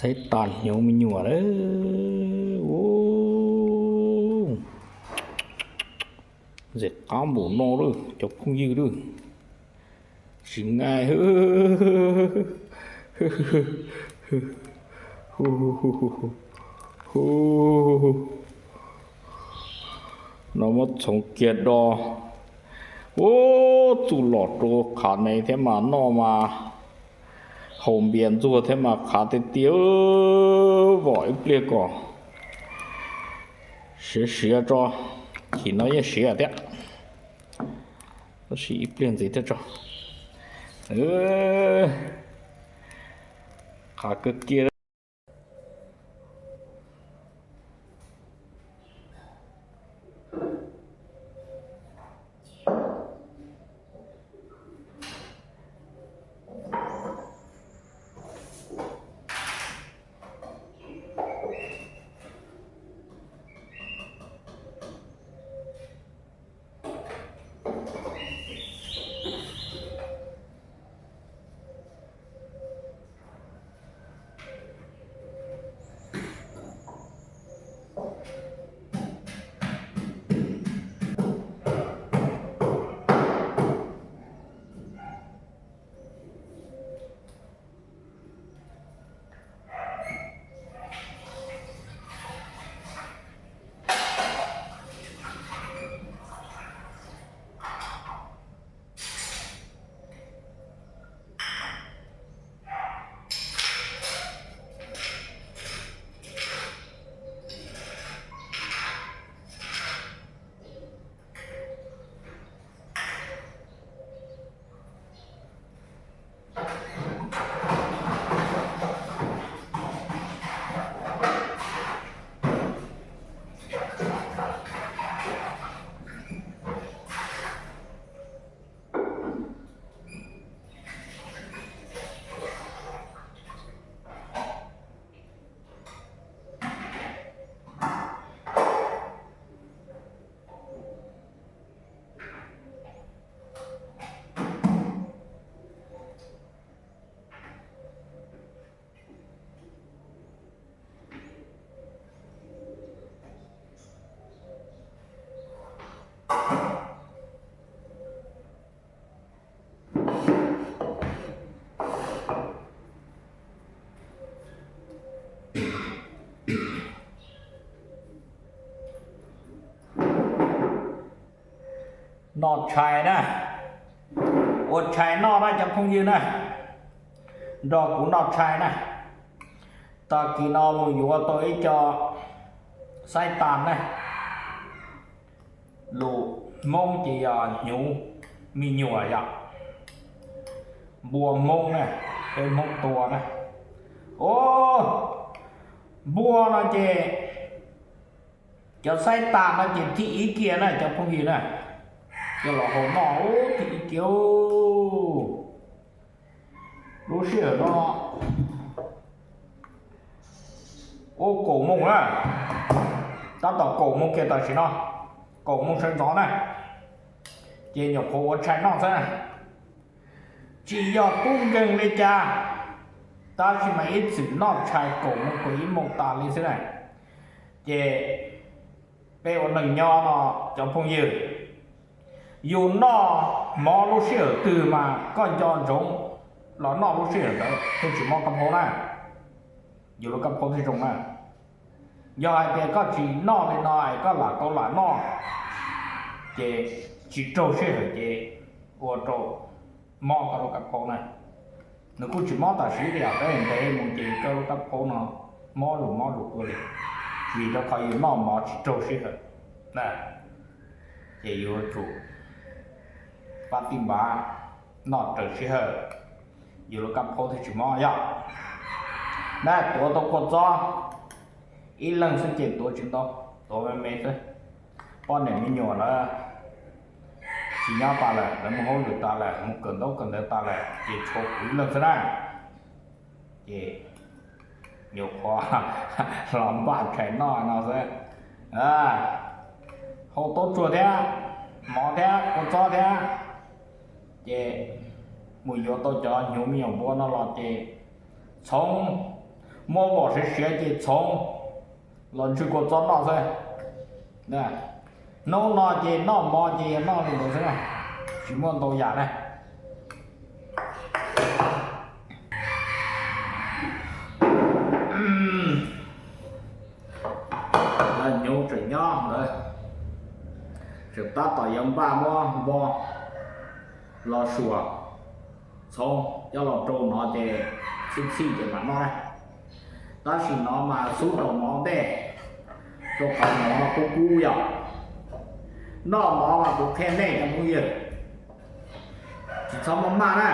Thaij tas hnyuv me nyuam lawm. Ntxim qab npaum no lawm cov phooj ywg lawm. Tsis nqaij. No muab txhoov kiag do. Ub, txuj lom rau qhav ne thiab mas noj mas haus npias ntxuag thiab mas qhav tiag tiag. Vom ib pliag kom siav siav tso. Chim no yeej siav thiab, tab sis ib pliag ntxiv thiab tso. Qhav kawg kiag. Noj tshais na, ua tshais noj na cov phooj ywg na, nrog kuv noj tshais na. Tag kis no mus yuav tau ib co xaib tas na, lus Hmoob ces yog hnyuv me nyuam yom, npua Hmoob na, peb Hmoob tua na. Ub, npua no ces cov xaib tas no ces thim ib kiag na cov phooj ywg na, coj los hau noj thim ib kiag. Lub sij hawm no ua kaum moos na, tab tom kaum moos kiag tam sim no, kaum moos sawv ntxov na, ces nyuam qhuav ua tshais noj xwb na. Tsis yog tub nkeeg li cas, tab sis mas ib txwm noj tshais kaum moos kaum ib moos tas li xwb na. Ces peb ua neeg nyob no cov phooj ywg, yus noj mov lub sij hawm twg mas koj nco ntsoov los noj lub sij hawm ntawd thiaj tsis mob kab phaub na, yus lub kab phaub thiaj zoo na. Yog hais tias koj tsis noj li no es koj lam tau lam noj, ces tsis raug sij hawm ces ua rau mob koj lub kab phaub na. Nws kuj tsis mob tam sim li os, tab sis ntev mus ces koj lub kab phaub no mob lus mob lus tua li, vim rau qhov yus noj mov tsis raug sij hawm na. Ces yuav tsum pab tij npav noj raws sij hawm, yus lub kab phaub thiaj tsis mob yog. Na tuav tau kua txob ib leeg xwb ces tuav tsis ntau, tuav me me xwb. Poj niam me nyuam lawv tsis nyob tas lawm, lawv mus hauj lwm tas lawm, mus kawm ntaub kawm ntawv tas lawm ces tshuav kuv ib leeg xwb na. Ces nyuam qhuav los npaj tshais noj no xwb. Hau taub tsuag thiab, mov thiab, kua txob thiab, ces mus yuav tau cov hnyuv me nyuam npua no los ces txhoov Muab vom siav siav ces txhoov los ntswg kua txob noj xwb. Hnub no ces noj mov ces yog noj li ntawd xwb, tsis muaj ntau yam na. Hnyuv tseem nyob ntawd, tseem tab tom yuav npaj muab npo los suam txhoov coj los rau no ces txhij txhij ces mam noj na. Tab sis no mas xub rau mov ntej, rau qhov mov no kub kub yom. Noj mov mas kuv qhia nej cov phooj ywg, tsis txhob maj maj na.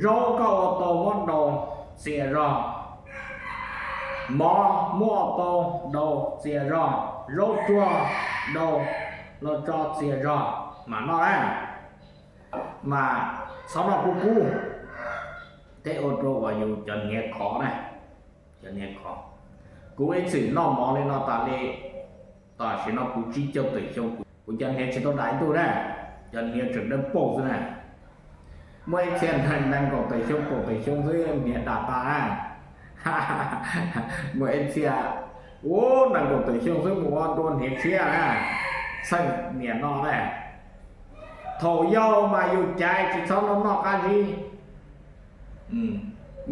Zaub koj ua tau muab daus txias zog, mov muab ua tau daus txias zog, zaub tsuag daus los tso txias zog mam noj na. Mas txhob noj kub kub, thiaj ua rau uas yus cov hniav khov na. Cov hniav khov, kuv ib txwm noj mov li no tas li, tam sim no kuv tsib caug tawm xyoo, kuv cov hniav tsis tau dam ib tug na, cov hniav tseem dawb paug xwb na. Muaj ib txhia nees nkaum tawm xyoo kaum tawm xyoo xwb hniav dam tas na. Muaj ib txhia, ua nees nkaum tawm xyoo xwb mus ua dua hniav tshiab na, txheej niam no na. Thaum yau mas yus caiv tsis txhob noj noj qab zib.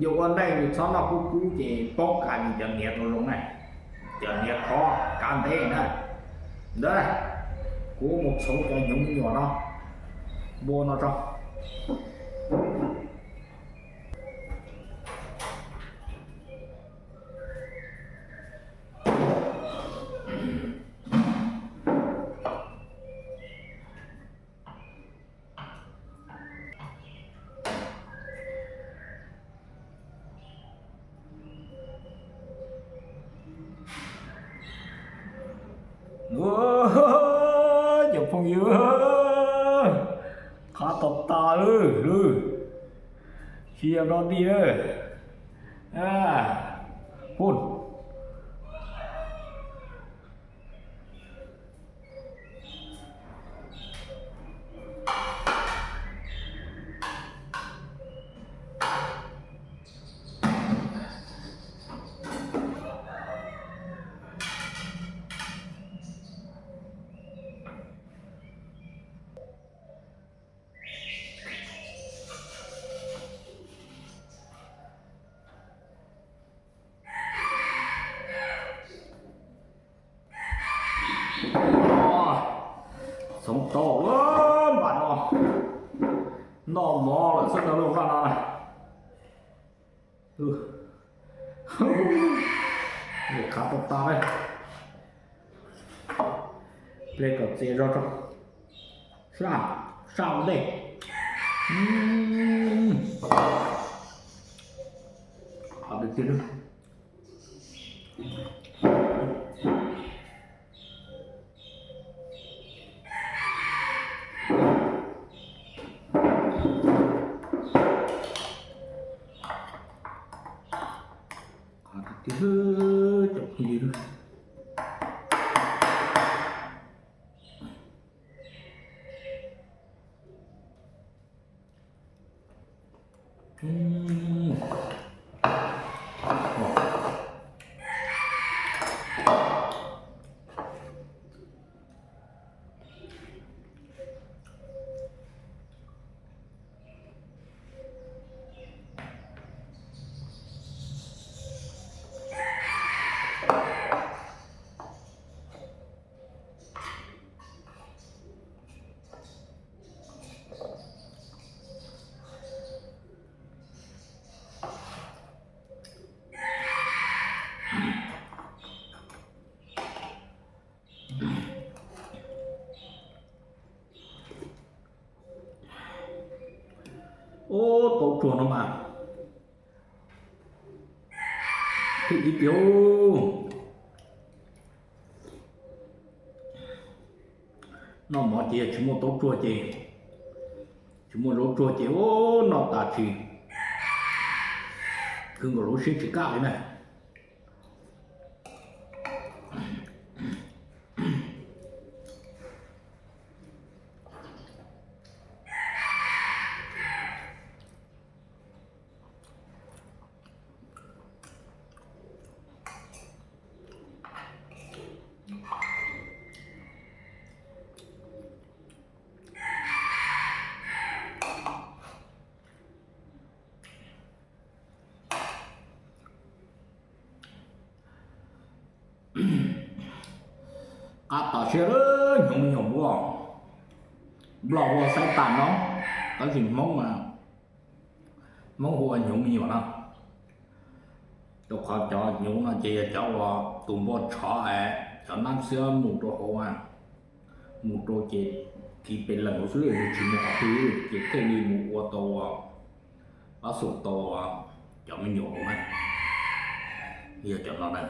Yus ua neej yus txhob noj kub kub ces poob qas yus cov hniav tau zoo na, cov hniav khov kav ntev na. Ntawd, kuv mus txhoov cov hnyuv me nyuam no, npua no tso. Cov phooj ywg, qab tau tas lawm, tsis yog no di lawm. Pum. Txhoov tau lawm npam no, noj mov lawm xwb ntag lauj npaj no na. Qhav tau tas lawm. Ple kom txias zog tso. Saj, saj ua ntej. Qhov tiag tiag. Qhov tiag tiag, cov phooj ywg. Ub, taub tsuag no mas thiab ib tiag. Noj mov ces yog tsis muaj taub tsuag ces, tsis muaj zaub tsuag ces ub, noj tas tsis, khwv nkaus lub siab tsis kaj li na. Qab tas siab lawm, hnyuv me nyuam npua. Nplog hu ua xaib tas no, tab sis Hmoob, Hmoob hu ua hnyuv me nyuam no. Rau qhov cov hnyuv no ces yog cov uas tus npua tshov es cov nab xiab mus rau hauv, mus rau ces kiv pes lees hauv xwb, tsis mus qhov twg ces thiaj li mus ua tau, pab xum tau cov me nyuam hauv na. Yog cov no na.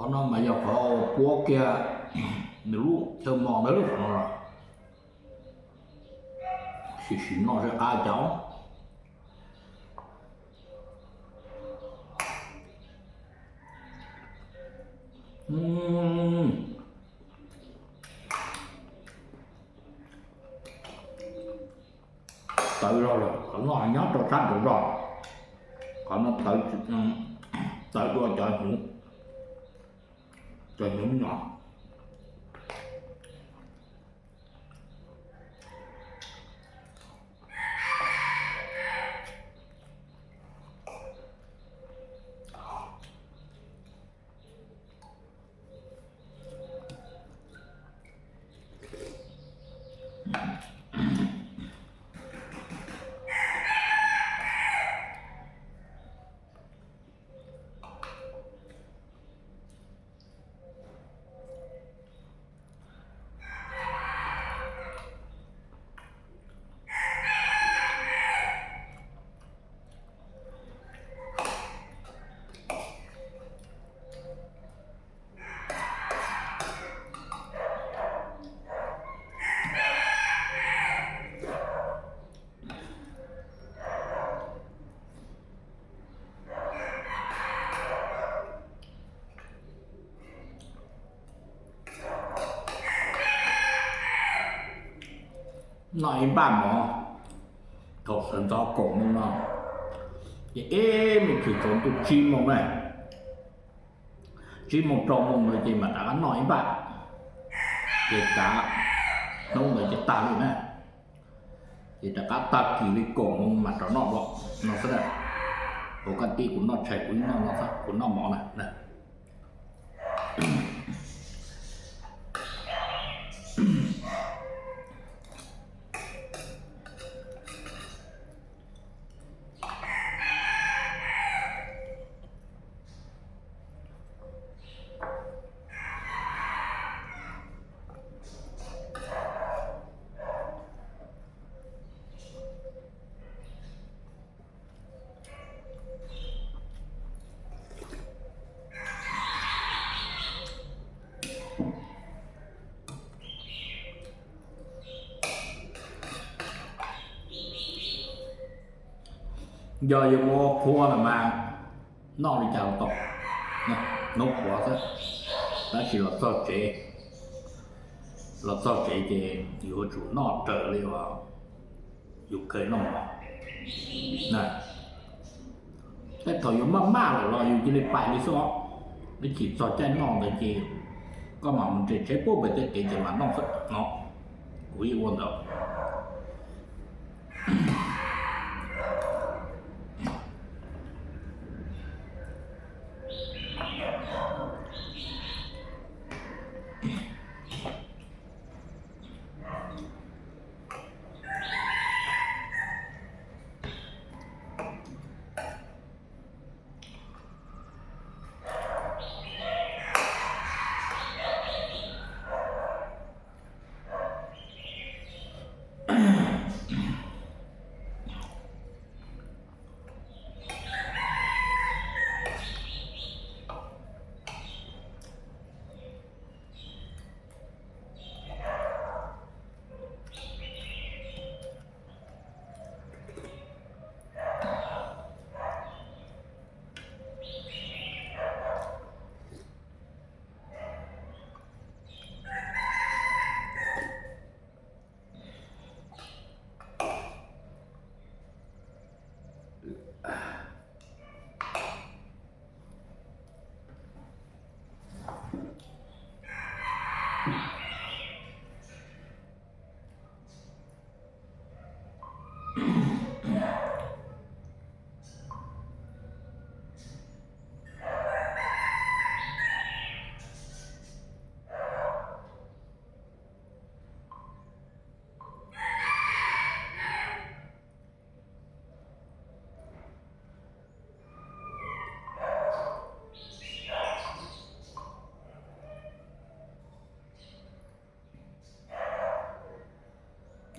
Qhov no mas yog qhov puab kiag nws lub chaw mos ntawd lub qhov no los sim sim noj seb qab cas. Tawv zog lawm, qhov no nyob rau sab nraud zog. Qhov no tawv, tawv dua cov hnyuv, cov hnyuv me nyuam. Noj ib npaj mov thaum sawv ntxov kaum moos no, ces ib me chim tsaus ntuj tsib moos na, tsib moos rau moos no ces mam rov qab noj ib npaj, ces kav hnub ntawd ces tag li na. Ces rov qab tag kis li kaum moos mam rov noj dua no xwb na. Ua kaj tij kuv noj tshais kuv noj no xwb, kuv noj mov na. Yog yuav mus ua qhua los mas noj li cas los tau, hnub qhuav xwb, tab sis los txog tsev, los txog tsev ces yuav tsum noj raws li uas yus kheev noj mov. Tej thaum yus maj maj lawm los yus cia li pais li xwb os. Ib chim txog caij noj ntawd ces koj mam mus nres tsheb puag pem tej kev ces mam noj xwb no. Kuv yeej ua ntawd.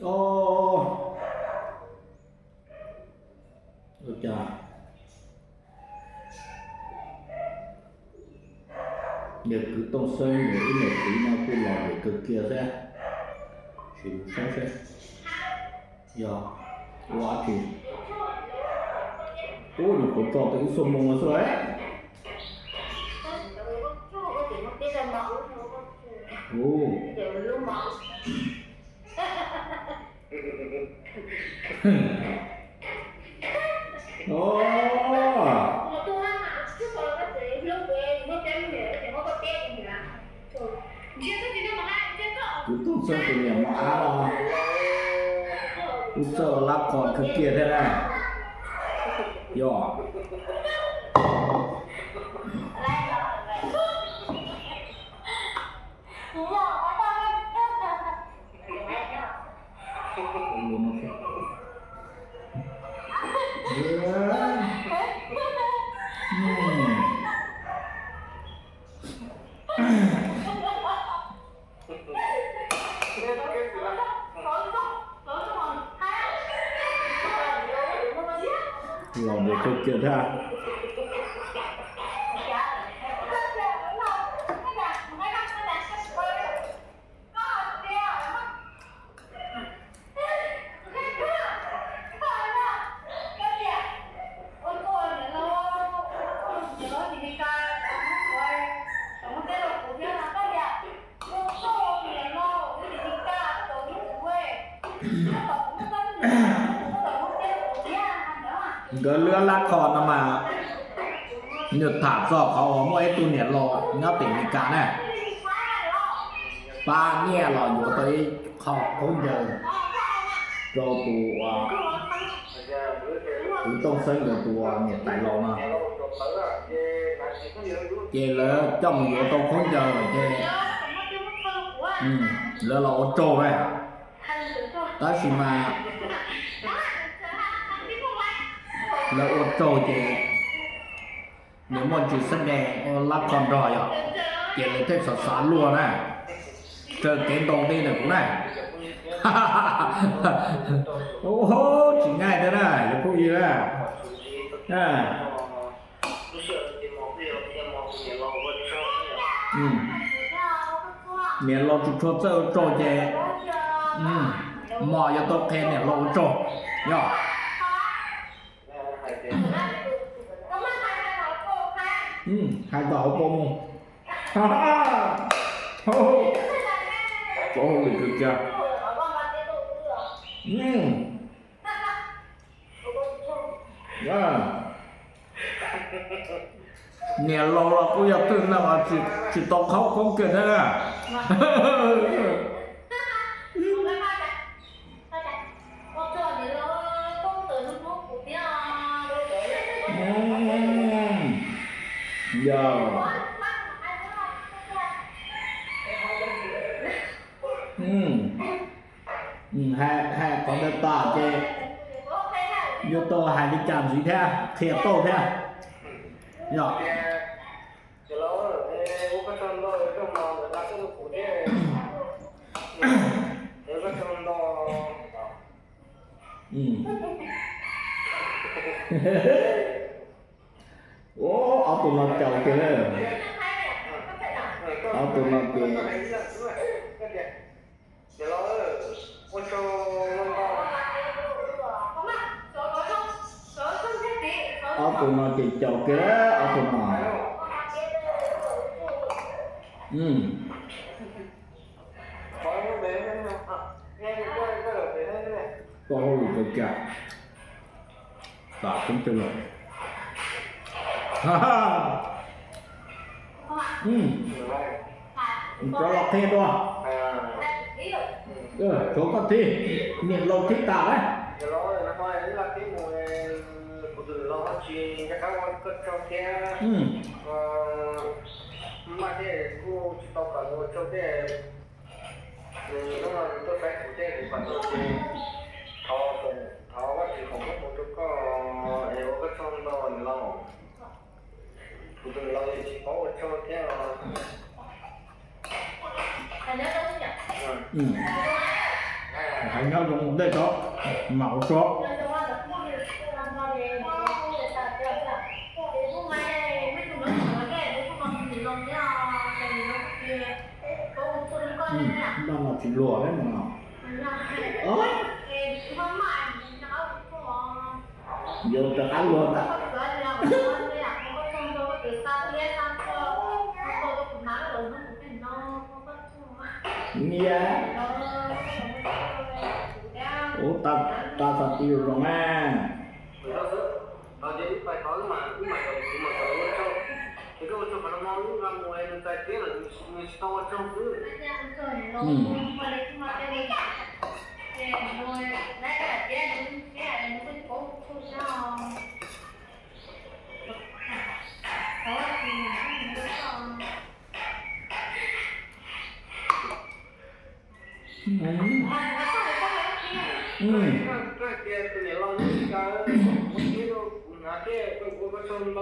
Os, ua cas yawg kwv Tooj Xeeb yog ib niam txiv no kuj los lawm kawg kiag thiab. Sim mus saib seb yog ua dab tsi. Ub, nyuam qhuav tso tau ib xuab moos no xwb lauj. Ub, kuv tuaj txog tus niam mos ab no, kuj txawj ua lab qhos kawg kiag thiab na. Yog. Los mus kawg kiag thiab. Nkawd lub lab qhos no mas nws tham txog qhov uas muaj ib tug niam laus nyob tim Amelikas na, pab nyiaj los yuav tau ib qho khaub ncaws rau tus, tus Tooj Xeeb nkawd tus niam tais laus no. Ces lawv coj mus yuav tau khaub ncaws ces lawv los ua tsaug na. Tab sis mas lawv ua tsaug ces nws muaj ntsis xab des ua lab qhos nrog yom, ces lawv thiaj xav xav luag na, raws kev ntaus nqi ntawm kuv na. Tsis nqaij thiab na yog phooj ywg na. Niam laus tsis tshua txawj ua tsaug ces mos yuav tau qhia niam laus ua tsaug yom. Hais kom hauv paus mus. Txo hauj lwm kawg kiag. Niam laus los kuj yog twg no mas tsis tau qhaub koob kiag thiab na. Yog. Hais qhov ntawd tas ces yuav tau hais li cas ntxiv thiab qhia tau thiab. Yog. Ua, ob tug no caus kiag na. Ob tug no ces ob tug no ces caus kiag ob tug no. Koj hauj lwm kawg kiag. Tam koob coj los. Cov los qhia dua. Tshuav koj thib, niam laus thib tas lawm. Thov Vajtswv foom koob hmoov rau koj es ua koj tsaug ntau niam laus. Kuv tus niam laus tsis paub ua tsaug thiab os. Nyob zoo ua ntej tso, mam ua tso. Noj no tsis luag thiab no. Yuav rov qab luag ntag. Niam, ua tas txog ti zoo na.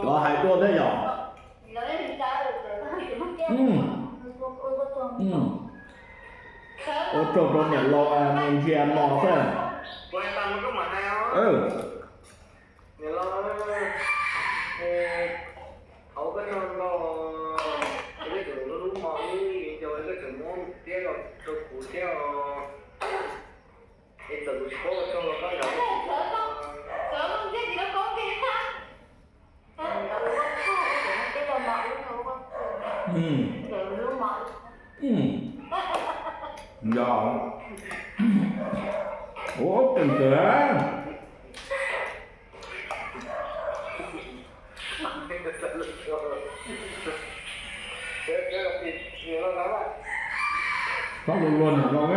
Cov hais dua thiab yom. Ua tsaug rau niam laus mus ntsia mos xwb. Hauv koj tsaug ntau, koj tseem lub lub mos ib yam koj tseem muab thiab rau kuv thiab os. Es txawm kuv tsis paub ua tsaug los koj nrog kuv. Yog, ua ob teem kawg. Txhob luag luag niam laus na.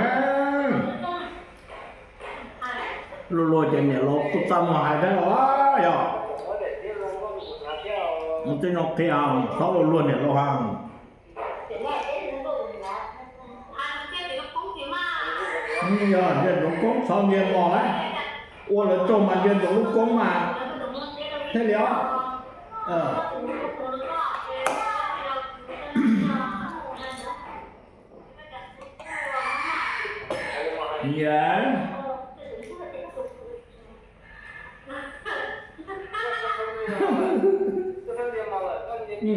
Luag luag ces niam laus kuj txaj muag hais thiab los yog. Mus tib zoo qhia, txhob luag luag niam laus ha. Yog ntsia ntsoov koob txhob ntsia mos lawm. Ua lawv tsaug mas ntsia ntsoov lub koob mas thiaj li os.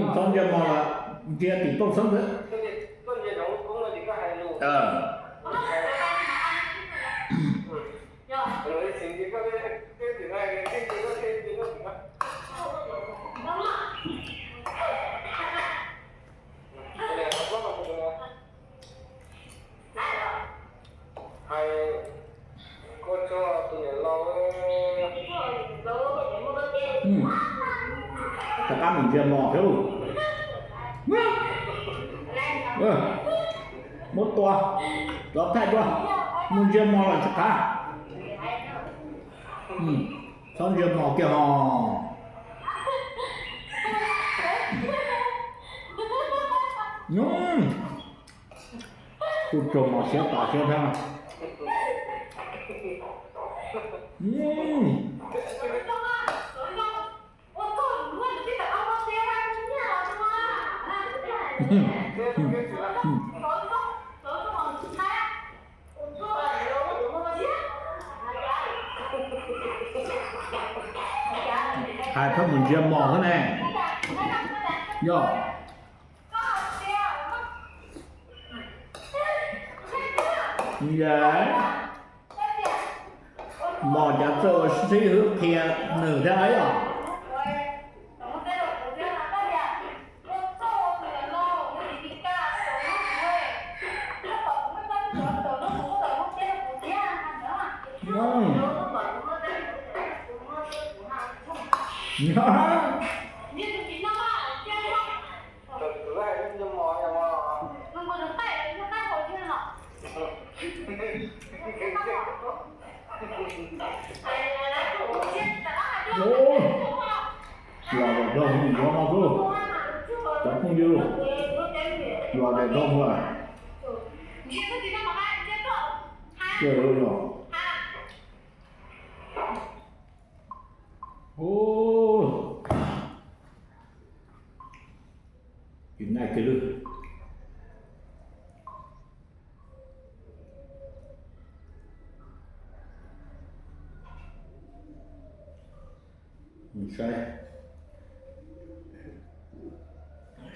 Txhob ntsia mos lawm, ntsia tim tooj xwb ntag. Hais koj tso tus niam laus. Rov qab mus ntsia mos thiab. Muab tua, rov thaij dua, mus ntsia mos lawm tsis qab. Txhob ntsia mos kiag ho. Kuj raug mos siab tas siab thiab. Hais pheej mus ntsia mos xwb ne. Yog. Yam mos cav txawj ua sib hwb qhia nws thiab os. Los daim daug mus yuav no xwb, cov phooj ywg, los daim daug mus. Ces yog, ces nai kiag lwm. Saib,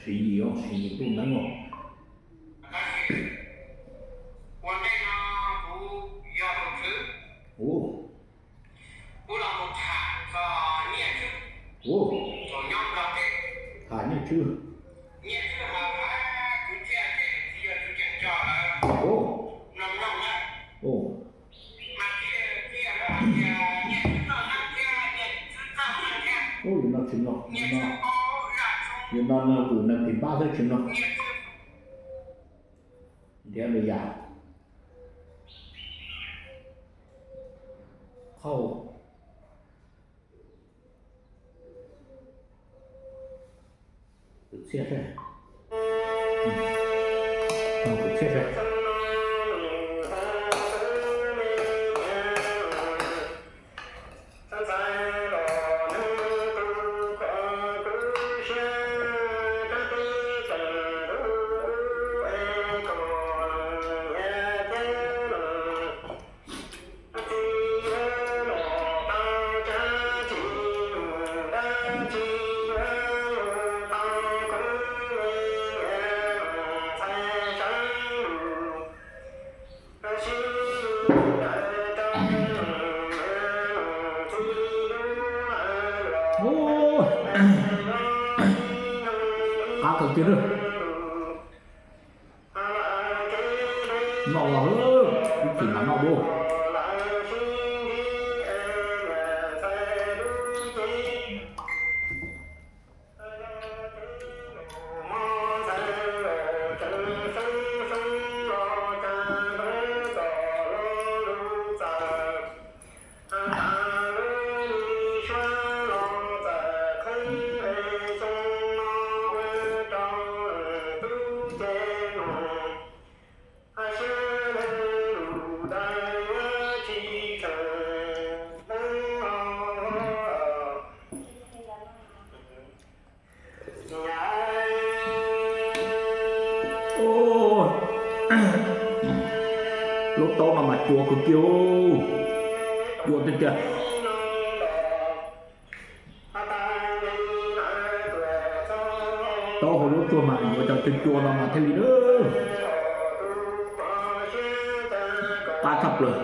siv yim os, siv yim ntuj neeb os. Ua ntej no kuv yog tus tswv, kuv los mus tham txog Nyiaj Tswb, thaum nyob Nplog teb. Tham Nyiaj Tswb. Nyiaj Tswb hais kwv txhiaj ces tsis yog tswv tseem tso lawm, mloog mloog na. Mas txij txij lawv hais tias Nyiaj Tswb txoj neeb thiab Nyiaj Tswb txoj meej thiab, Nyiaj Tswb paub zaj tshoob, yog no no tus neeg phim npab xwb tsis mloog. Nyiaj Tswb nrhiav lwm yam. Qhov tus txhiaj saib, tus txhiaj saib. Qab kawg kiag lawm. Noj los, ib chim mas noj dua. Lub taub no mas cua kawg kiag, cua tiag tiag. Taub hau lub tsuag mas yuav cov cua cua no mas thiaj li qab tshaj plaws.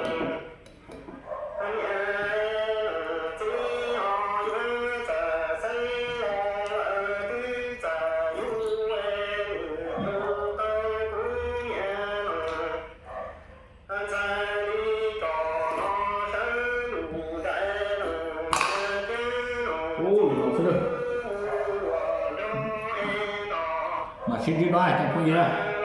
Ub, los xwb, mam sib ntsib dua cov phooj ywg.